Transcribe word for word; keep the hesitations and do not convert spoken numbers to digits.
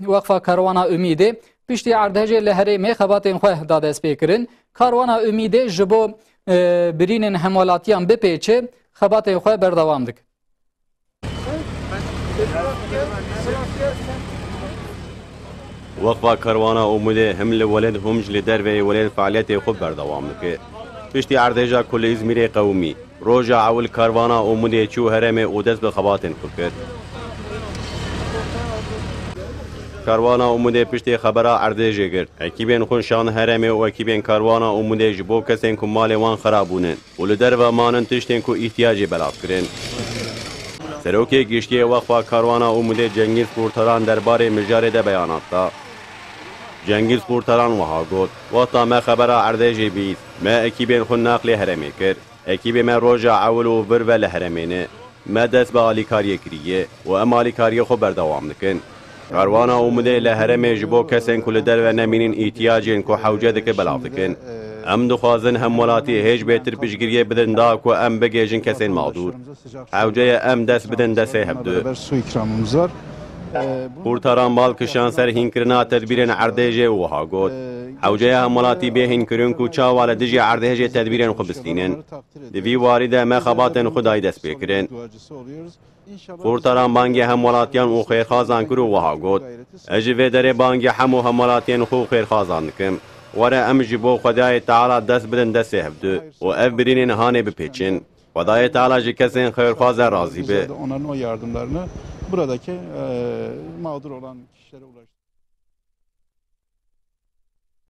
Weqfa Karwana Umîdê piştî erdhejê li herêmê xebatên xwe da destpêkirin. Karwana Umîdê ji bo, e, birînên hemwelatiyan bipêçe, xebatên xwe berdewam dike. Weqfa Karwana Umûdê him li welêt hûm ji li derveyê welêt fealiyetê xwe berdewam dike. Piştî erdhêja ku li Îzmîrê qewimî, roja ewil Karwana Umûdê çû herêmê û dest bi xebatên xwe kir. Karwana Umûdê piştî xebera erdhêjê girt, ekîbên xwe şand herêmê û ekîbên Karwana Umûdê ji bo kesên ku malê wan xera bûnin û li derve manin tiştên ku îhtiyacê belav kirin. Serokê Giştî yê Weqfa Karwana Umûdê Cengîz Qurtaran derbarê mijarê de beyanat da. Cengîz Qurtaran wiha got, wexta me xebera erdhêjê bîst, me ekîbên xwe naqlê herêmê kir. Ekîbê me roja ewil û vir ve li herêmê ne. Me dest bi alîkariyê kiriye û em alîkariyê xwe berdewam dikin. Karwana Umûdê li herêmê ji bo kesên ku li derve nemînin îhtiyacên ku hewce dike belav dikin. Em dixwazin hemwelatî hêj bêtir piştgiriyê bidin da ku em bigihêjin kesên mexdûr. Hewce ye em dest bidin destê hevdu. Beraber su ikramımız var. Ee, bu Qurtaran bal kişand ser hînkirina tedbîrên erdhêjê û wiha got, hewce ye hemwelatî bê hînkirin ku çawa li dijî erdhêjê tedbîrên xwe bistînin. Di vî warî de me xebatên xwe dayî destpêkirin. Qurtaran bangê hemwelatiyan û xêrxazan kir û wiha got, ez ji vê derê bangê hemû hemwelatiyên xwe û xêrxazan dikim. Were em ji bo Xwedayê Teala dest bidin destê hevdu û ev birînên hanê bipêçin. Xwedayê Teala ji kesên xêrxwaz re razî be. Onların o yardımlarını buradaki, e, mağdur olan